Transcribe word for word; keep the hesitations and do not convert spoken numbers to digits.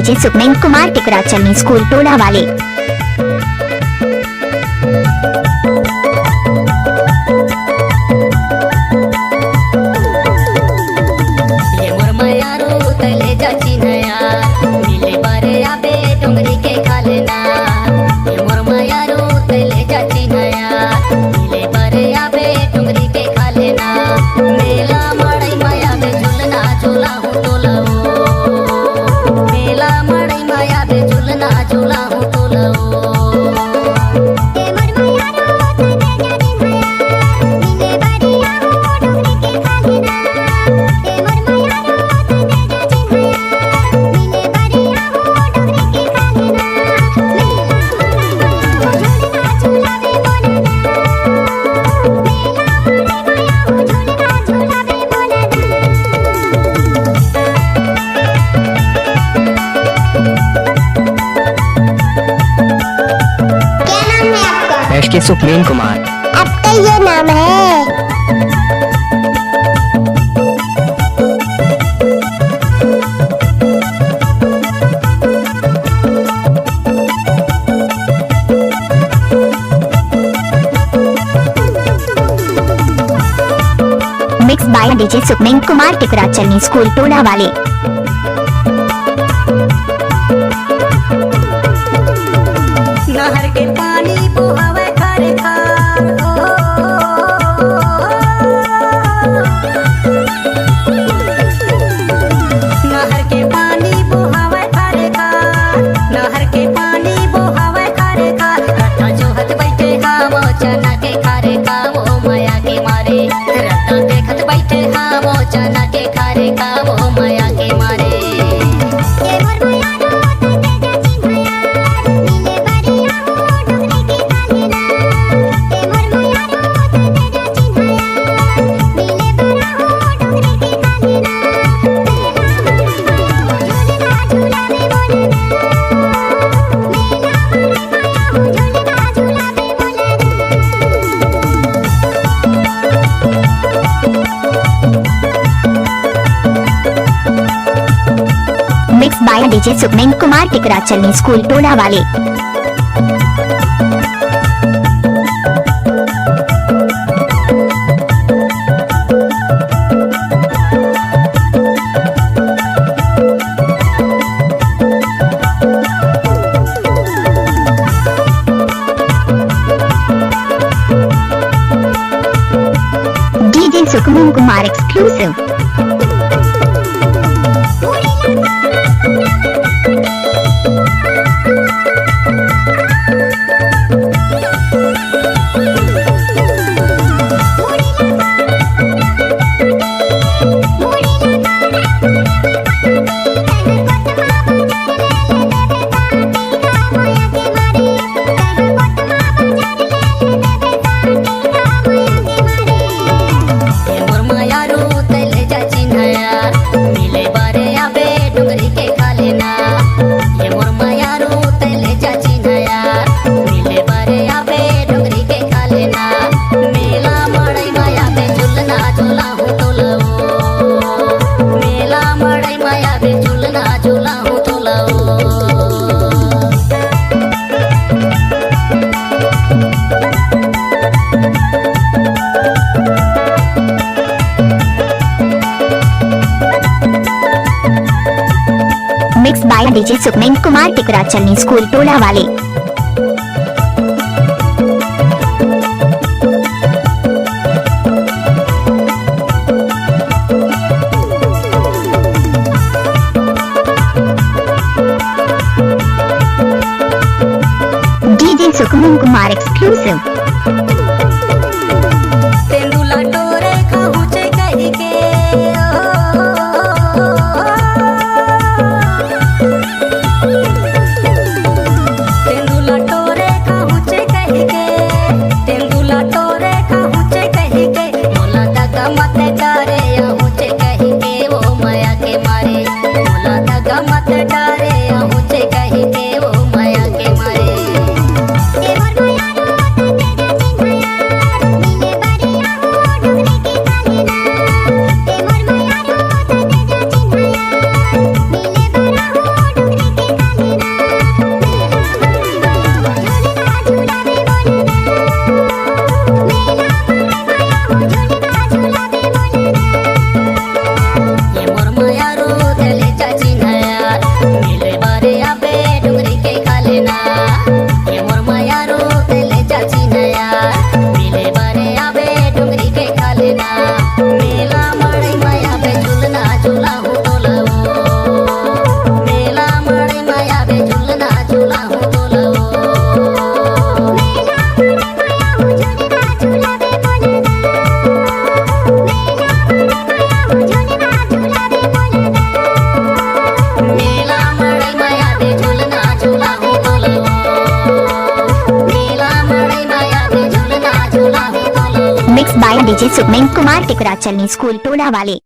DJ Sukhman Kumar टिकरा चलनी school टोला वाले। ये मोर मयारू तैं ले जा चिन्हया, मिले बारे आबे डोंगरी के खालेना। ये मोर मयारू तैं ले जा चिन्हया, मिले बारे आबे डोंगरी के खालेना। मेला मड़ई मया में झुलना झुला हूँ तोला ओ, मेला मड़ई मया में झुलना झुला हूँ तोला ओ। क्या नाम है आपका? एस के सुखमीन कुमार। आपका ये नाम है। Mix by DJ Sukhmeen Kumar टिकरा चलनी स्कूल टोला वाले। नहर के पानी बोहावय खारे खार, ओ। नहर के पानी बोहावय खारे खार, नहर के पानी बोहावय खारे खार। रद्दा जोहत बइठे हावों चना के खारे खावों मया के मारे। रद्दा देखत बइठे हावों चना के खारे खावों मया के मारे। Mix by DJ Sukhmeen Kumar टिकरा चलनी स्कूल टोला वाले। DJ Sukhman Kumar exclusive. Mix by DJ Sukhman Kumar टिकरा चलनी स्कूल टोला वाले। DJ Sukhman Kumar exclusive. तेंदुला टोरे खाहूचे कहिके, ओ। तेंदुला टोरे खाहूचे कहिके, तेंदुला टोरे खाहूचे कहिके, मोला दगा मत डारे, आहूचे कहिके, ओ मया के मारे। मोला दगा मत डारे, आहूचे कहिके, ओ मया के मारे। Mix by DJ सुकमेन कुमार टिकरा चलनी स्कूल टोला वाले।